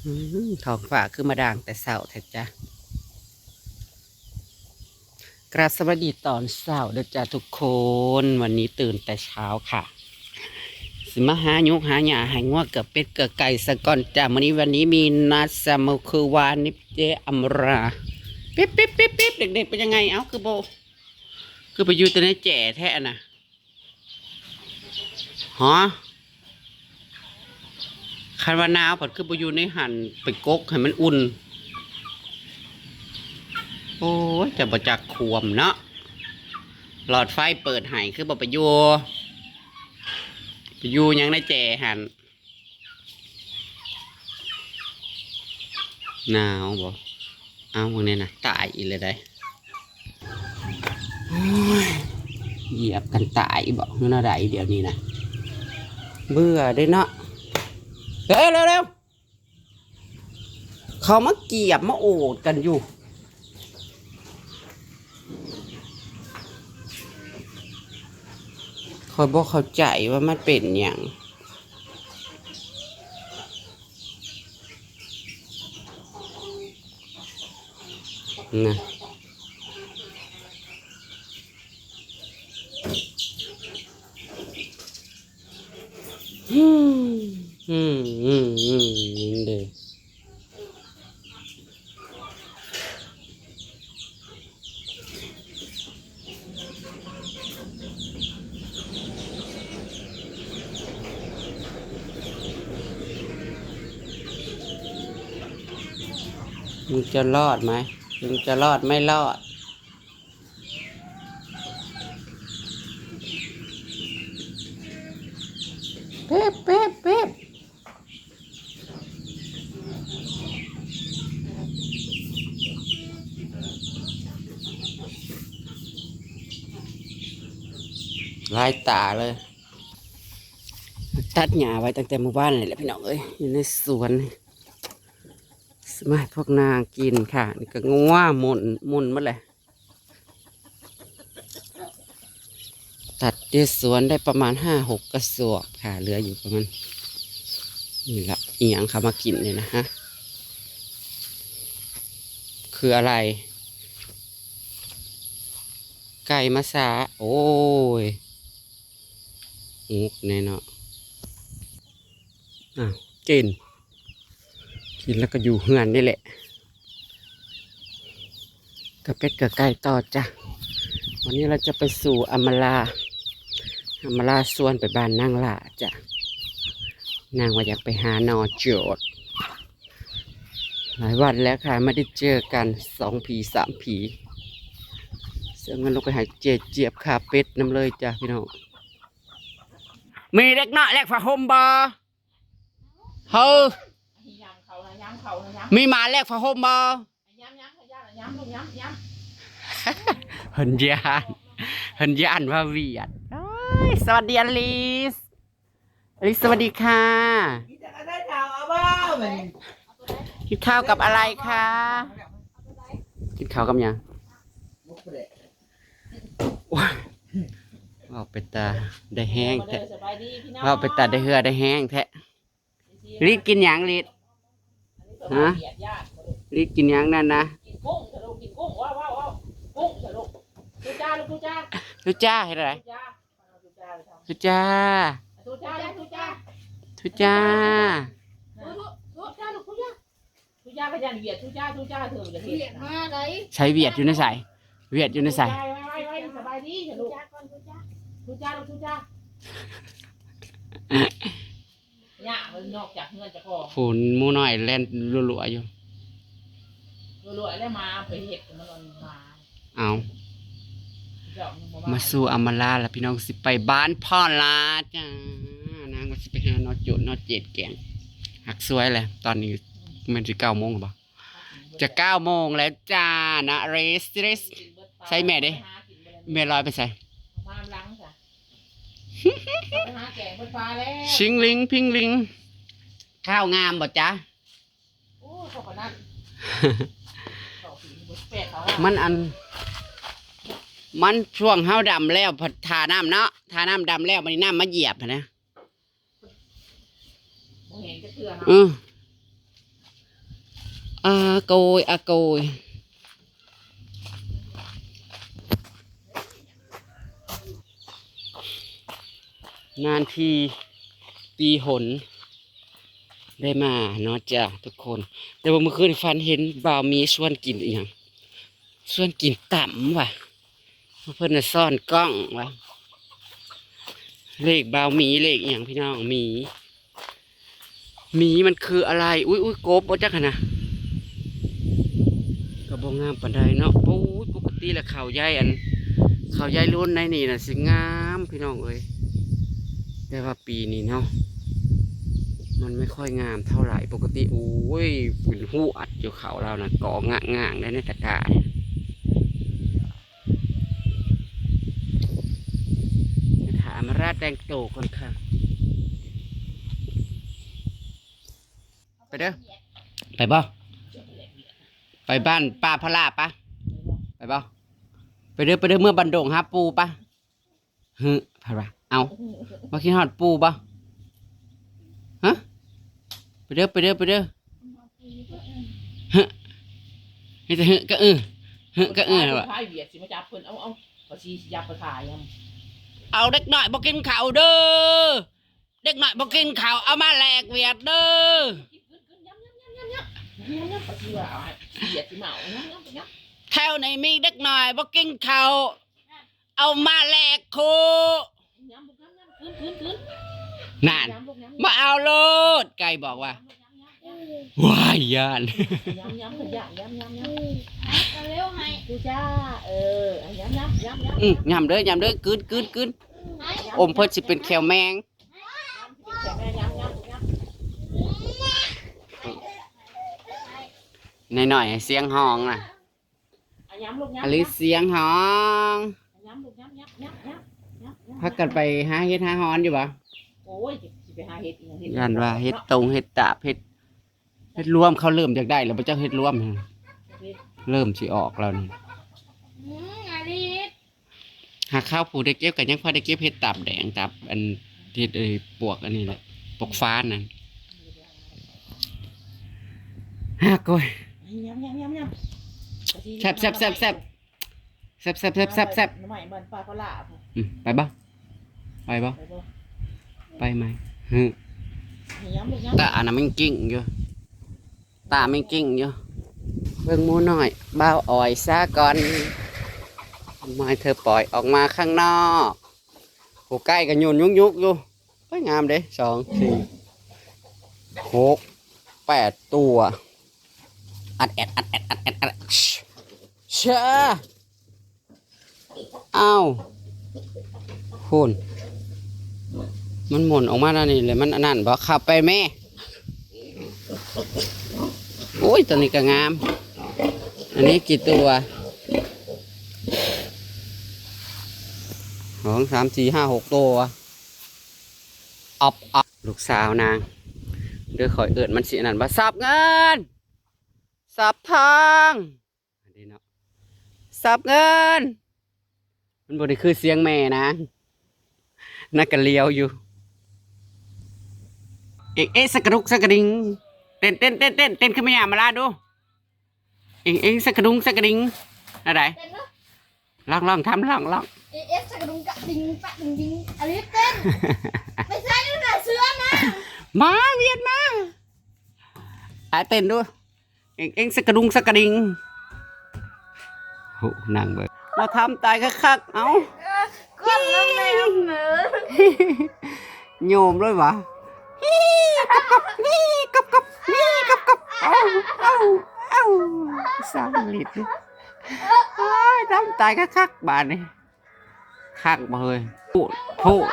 อืม ท้องฟ้าคือมาด่างแต่เช้าแท้จ้ะ กราบสวัสดีตอนเช้าเด้อจ้ะทุกคน วันนี้ตื่นแต่เช้าค่ะ สิมาหายุกหาหญ้าให้งัวกับเป็ดกับไก่ซะก่อนจ้ะ มื้อนี้ วันนี้มีนัดสามีคือวานนี้เจ๊อำรา ปิ๊บปิ๊บปิ๊บปิ๊บ เด็กๆ เป็นยังไง เอ้า คือบ่ คือไปอยู่แต่ในแจ้แท้น่ะ ฮะ คันว่าหนาวพัดคือบ่อยู่ในหั่น ไปกกให้มันอุ่น โอ้ย จะบ่จักควมเนาะ หลอดไฟเปิดให้คือบ่ไปอยู่ ไปอยู่หยังในแจ้หั่น หนาวบ่ เอ้า พวกนี้นะ ตายอีกแล้วได้ โอ้ย เหยียบกันตายบ่ คือแนวใดเดี๋ยวนี้นะ เบื่อเด้เนาะ เร็วๆ เขามาเกียบมาโอดกันอยู่ ข้อยบ่เข้าใจว่ามันเป็นหยัง นะ อืม อืม อืม อืม นี่เด้ มึงจะรอดไหม มึงจะรอดไม่รอด เป๊บ เป๊บ เป๊บ หลายตาเลย ตัดหญ้าไว้ตั้งแต่เมื่อวานนี่แหละพี่น้องเอ้ย อยู่ในสวน สิมาให้พวกนางกินค่ะ นี่ก็งัวหมุน หมุนหมดเลย ตัดที่สวนได้ประมาณห้าหกกระสอบค่ะ เหลืออยู่ประมาณ นี่ละ อีหยังเขามากินนี่นะฮะ คืออะไร ไก่มาสา โอ้ย งกแน่เนาะ อ้าว กิน กินแล้วก็อยู่เฮือนนี่แหละ กับเป็ดกับไก่ต่อจ้ะ วันนี้เราจะไปสู่อำมาลา อำมาลาชวนไปบ้านนางหล้าจ้ะ นางว่าอยากไปหาหน่อโจด หลายวันแล้วค่ะ ไม่ได้เจอกัน สองผีสามผี เสียเงินลงไปให้เจ๊เจี๊ยบค่าเป็ดนำเลยจ้ะพี่น้อง มีเด็กน้อยแลกผ้าห่มบ่ เฮ้อ มีหมาแลกผ้าห่มบ่ เพิ่นย้าน เพิ่นย้านว่าเวียด โอ้ย สวัสดีอลิส อลิส สวัสดีค่ะ กินข้าวกับอะไรคะ กินข้าวกับหยัง โอ้ย เว้าเป็นตาได้แฮงแท้ เว้าเป็นตาได้เหื่อได้แฮงแท้ ลิดกินหยังลิด ฮะ ลิดกินหยังนั่นนะ ทุจ้าเฮ็ดอะไร ทุจ้า ทุจ้า ทุจ้า ทุจ้า ใช้เวียดอยู่ในไส เวียดอยู่ในไส สบายดีลูก ทุจ้า ลูก ทุจ้า ย่ามันนอกจากเฮือนเจ้าของ ฝนหมู่น้อยแล่นลัวๆอยู่ ลัวๆแล้วมาไปเฮ็ดมันมา เอา เจ้ามันบ่มา มาสู่อำมาลาแล้วพี่น้อง สิไปบ้านพ่อลาจ้า นางว่าสิไปหาหน่อโจดหน่อเจ็ดแกง หักสวยแหละ ตอนนี้แม่นสิเก้าโมงแล้วบ่ จะเก้าโมงแล้วจ้า นะเรสเรส ใส่แม่เด้ แม่ลอยไปใส่ มาหลังจ้ะ ไปหาแกงเบิดฟ้าแล้ว ชิงลิงพิงลิง ข้าวงามบ่จ๊ะ โอ้ เท่าปานนั้น มันอัน มันช่วงเฮาดำแล้ว พอทาน้ำเนาะ ทาน้ำดำแล้ว บัดนี้น้ำมาเหยียบหั้นนะ บ่เห็นจักเทื่อเนาะ อือ ອາໂກຍ ອາໂກຍ ນານທີປີຫົນໄດ້ມາເນາະຈ້າທຸກຄົນ. ແຕ່ວ່າມື້ຄືນຝັນເຫັນບ່າວມີຊວນກິນອີ່ຫຍັງ ຊວນກິນຕຳວ່າ ເພິ່ນນະຊ້ອນກ້ອງວ່າ ເລກບ່າວມີ ເລກອີ່ຫຍັງພີ່ນ້ອງ ໝີ ໝີມັນຄືອະໄລ? ອຸ້ຍ ອຸ້ຍ ກົບບໍ່ຈັກຫັ້ນນະ ກໍບໍ່ງາມປານໃດເນາະ. ໂອ້ຍ ປົກກະຕິລະເຂົ້າຢາຍ ອັນເຂົ້າຢາຍລຸນໃນນີ້ນະຊິງາມພີ່ນ້ອງເອີຍ ແຕ່ວ່າປີນີ້ເນາະ ມັນໄມ່ຄ່ອຍງາມເທົ່າໃດ. ປົກກະຕິ ໂອ້ຍ ເປັນຫວດຢູ່ເຂົ້າລາວນະ ກໍງະງາງໄດ້ໃນຕະກາ. ໄປຖາມມາລາແຕ່ງໂຕກ່ອນຄ່ະ. ໄປເດີ ໄປບໍ່? ໄປບ້ານປ່າພະລາປະ? ໄປບໍ່? ໄປເດີ ໄປເດີ ເມືອບ້ານດົງຫາປູ່ປະ? ຫຶ ໃຜວ່າ ເອົ້າ ບໍ່ຄິດຮອດປູ່ບໍ່? ຮະ ໄປເດີ ໄປເດີ ໄປເດີ. ຮະ ມີແຕ່ຮະກັບອື ຮະກັບອື ແລ້ວວ່າ ພາຍວຽດຊິມາຈັບເພິ່ນ ເອົາ ເອົາ ເຂົາຊິ ຊິຢາບໄປຂາຍ. ເອົາ ເດັກນ້ອຍບໍ່ກິນເຂົ້າເດີ ເດັກນ້ອຍບໍ່ກິນເຂົ້າ ເອົາມາແລກວຽດເດີ. ແຖວນີ້ມີເດັກນ້ອຍບໍ່ກິນເຂົ້າ ເອົາມາແລກໂຄ. ນັ້ນ ມາເອົາໂລດ ໄກ່ບອກວ່າ ວ້າຍ ຢ້ານ ເອົາເລັວໃຫ້ ເອີ ອື ຫຍ້ຳເດີ ຫຍ້ຳເດີ ກືນ ກືນ ກືນ ອົມເພິ່ນຊິເປັນແຂ້ວແມງ ນ້ອຍໆ ສຽງຮ້ອງນະ. ອາ ຫຍ້ຳລູກ ຫຍ້ຳ ອາລິ ຫຍ້ຳ ສຽງຮ້ອງ ຫຍ້ຳລູກ ຫຍ້ຳ ຫຍ້ຳ ຫຍ້ຳ ຫຍ້ຳ ຫຍ້ຳ ພາກັນໄປຫາເຫັດຫາຫອນຢູ່ບໍ່? ໂອ້ຍ ຊິໄປຫາເຫັດອີ່ຫຍັງ ເຫັດ ຢ້ານວ່າເຫັດຕົງ ເຫັດຕາບ ເຫັດ ເຫັດລວມ ເຂົາເລີ່ມຢາກໄດ້ແລ້ວບໍ່ຈັກ ເຫັດລວມ ເຫັດ ເລີ່ມຊິອອກແລ້ວນີ້. ອືມ ອາລິ ຫາຄາວຜູ້ໄດ້ເກັບ ກໍຍັງພໍໄດ້ເກັບເຫັດຕາບແດງ ຕາບອັນ ເຫັດ ເອີ ປວກອັນນີ້ແຫຼະ ປວກຟານນັ້ນ. ຫາກອຍ ຍຳ ຍຳ ຍຳ ຍຳ ແຊບ ແຊບ ແຊບ ແຊບ ແຊບ ແຊບ ແຊບ ແຊບ ໜໍ່ໄມ້ມັນປາປະຫຼ້າ ອືມ ໄປບໍ່? ໄປບໍ່? ໄປບໍ່? ໄປໄໝ? ຫື ຍຳ ຍຳ ຕາອັນນັ້ນມັນກິ້ງຢູ່ ຕາແມ່ງກິ້ງຢູ່ ເບິ່ງໝູນ້ອຍ ບ່າວອ້ອຍຊາກ່ອນ ມາໃຫ້ເທີປ່ອຍອອກມາຂ້າງນອກ ຜູ້ໄກ່ກໍໂຍນຍຸກໆຢູ່ ໂອ້ຍ ງາມເດ້ ສອງ ສີ່ ຫົກ ແປດຕົວ ອັດແອດ ອັດແອດ ອັດແອດ ອັດແອດ ຊາ. ອ້າວ ພຸ້ນ ມັນໝູນອອກມາແນວນີ້ແຫຼະ ມັນອັນນັ້ນບໍ່? ເຂົ້າໄປແມ້. ໂອ້ຍ ຕົວນີ້ກໍງາມ ອັນນີ້ກີ່ຕົວ? ສອງ ສາມ ສີ່ ຫ້າ ຫົກ ຕົວ. ອອບ ອອບ ລູກສາວນາງ ເດີ ຂ້ອຍເອີ້ນມັນຊິອັນນັ້ນບໍ່? ສອບເງິນ ສອບທອງ. ອັນນີ້ເນາະ ສອບເງິນ ມັນບໍ່ໄດ້ຄືສຽງແມ່ນາງ ນາງກະລຽວຢູ່ ເອກເອກ ສະກະດຸກ ສະກະດິງ ເຕັ້ນ ເຕັ້ນ ເຕັ້ນ ເຕັ້ນ ເຕັ້ນຄືແມ່ຍ່າມາລາດູ ເອກເອກ ສະກະດຸງ ສະກະດິງ ແນວໃດ? ເຕັ້ນເນາະ ລອງ ລອງ ທຳ ລອງ ລອງ ເອກເອກ ສະກະດຸງ ກະດິງ ປະດິງດິງ ອາລິ ເຕັ້ນ ໄປໃສ່ໜ້າເສືອນະ ມາ ວຽນມາ ອາ ເຕັ້ນດູ. ເອງເອງ ສະກະດຸງ ສະກະດິງ ໂຫ ນັ່ງເບິ່ງ ມາທຳຕາຍຄັກໆ ເອົ້າ ກ້ອນລະແມ່ເອີຍ ໂຍມເລີຍຫວາ ຮີກັບກັບ ຮີກັບກັບ ຮີກັບກັບ ເອົ້າ ເອົ້າ ເອົ້າ ສ້າງລິດ ໂອ້ຍ ທຳຕາຍຄັກໆ ບາດນີ້ ຄັກບໍ່ເຮີ້ຍ ໂພດ ໂພດ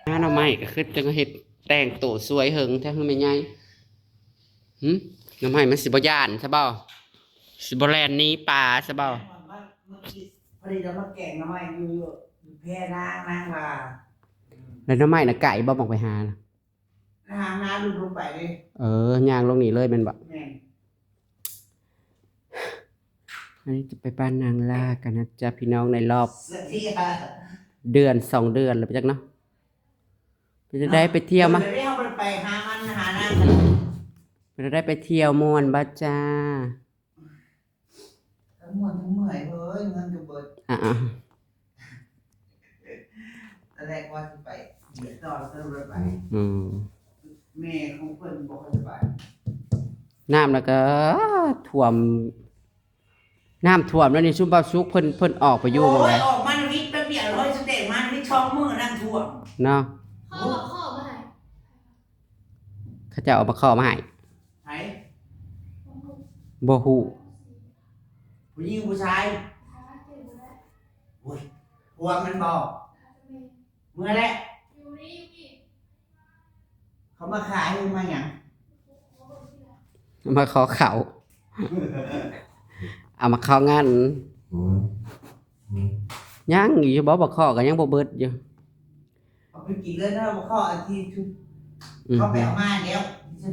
ຫາໜໍ່ໄມ້ກໍຄືຈັ່ງເຮັດແຕ່ງໂຕສວຍເຫິງແທ້ ເຮີແມ່ໃຫຍ່ ຫຶ ໜໍ່ໄມ້ມັນຊິບໍ່ຢ້ານຊະບໍ່? ຊິບໍ່ແລ່ນໜີປາຊະບໍ່? ມັນ ມັນ ມັນຊິ ພໍດີລະມາແກງໜໍ່ໄມ້ຢູ່ ຢູ່ ຢູ່ແພນາງ ນາງວ່າ ແລ້ວໜໍ່ໄມ້ນະໄກບໍ່ ໝ່ອງໄປຫານະ? ນາງນາລຸມລົງໄປເດ້ ເອີ ຍ່າງລົງນີ້ເລີຍແມ່ນບໍ່? ແມ່ນ. ອັນນີ້ຈະໄປບ້ານນາງລາກັນນະຈະພີ່ນ້ອງ ໃນລອບເດືອນສອງເດືອນແລ້ວໄປຈັກເນາະ. ເປັນຈັ່ງໃດ ໄປທ່ຽວມາ? ເຮົາບໍ່ໄດ້ໄປຫາມັນຫານາງກັນ. ບໍ່ໄດ້ໄປທ່ຽວມ່ວນບໍ່ຈ້າ? ທັງມ່ວນທັງເມື່ອຍເວີຍ ເງິນກໍເບິດ. ອາໆ ຕອນແລກວ່າຊິໄປດຽວຕໍ່ ສະຫຼຸບບໍ່ໄປ. ອືມ ແມ່ຂອງເພິ່ນບໍ່ຄ່ອຍສະບາຍ. ນ້ຳລະກະຖ້ວມ ນ້ຳຖ້ວມແລ້ວນີ້ ຊຸມເບົາສຸກເພິ່ນ ເພິ່ນອອກໄປຢູ່ໝ່ອງໃດ? ໂອ້ຍ ອອກມານະວິດແປັບດຽວ ຮ້ອຍສະເຕັກມານະວິດ ສອງມື້ນ້ຳຖ້ວມເນາະ. ເຂົາເອົາໝາກເຂົ້າມາໃຫ້ ເຂົາເຈົ້າເອົາໝາກເຂົ້າມາໃຫ້ ໃຜ? ບໍ່ຮູ້ ຜູ້ຍິງຜູ້ຊາຍ? ໂອ້ຍ ຜົວມັນບໍ? ເມື່ອແຫຼະ ເຂົາມາຂາຍ ມາຫຍັງ? ມາຂໍເຂົ້າ ເອົາມາເຂົ້າງານ. ອືມ ຍັງຢູ່ບໍ່? ບັກເຄາະກໍຍັງບໍ່ເບິດຢູ່. ເອົາໄປກິນເລີຍເນາະ ບັກເຄາະອັນທີ່ ອືມ ເຂົາໄປເອົາມາແລ້ວ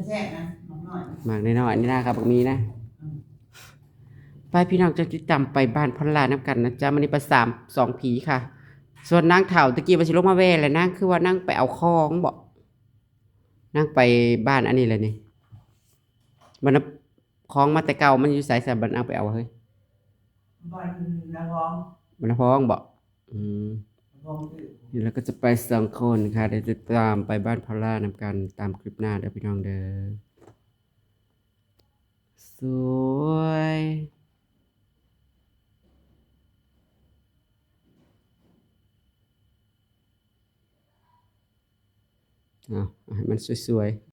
ແຊບໆນະ ໝາກນ້ອຍ ໝາກນ້ອຍໆນີ້ນະ ກັບບັກໝີ່ນະ. ອືມ ໄປພີ່ນ້ອງ ຈະຕິດຕາມໄປບ້ານພອນລານຳກັນນະຈ໊ະ. ມື້ນີ້ໄປສາມ ສອງຜີຄ່ະ. ສ່ວນນາງເຖົ້າ ຕະກີ້ວ່າຊິລົງມາແວ່ແຫຼະ ນາງຄືວ່ານາງໄປເອົາຂອງບໍ? ນາງໄປບ້ານອັນນີ້ແຫຼະນີ້ ບັດນະ ຂອງມາແຕ່ເກົ່າມັນຢູ່ໃສຊະ? ບັດນາງໄປເອົາເຮີ້ຍ ບ້ານນາພອງ ບ້ານນາພອງບໍ? ອືມ ນາພອງ ນີ້ລະກໍຈະໄປສອງຄົນຄ່ະ ໄດ້ຕິດຕາມໄປບ້ານພອນລານຳກັນຕາມຄລິບໜ້າເດີພີ່ນ້ອງເດີ. ສວຍ ເອົາ ເອົາໃຫ້ມັນສວຍໆ.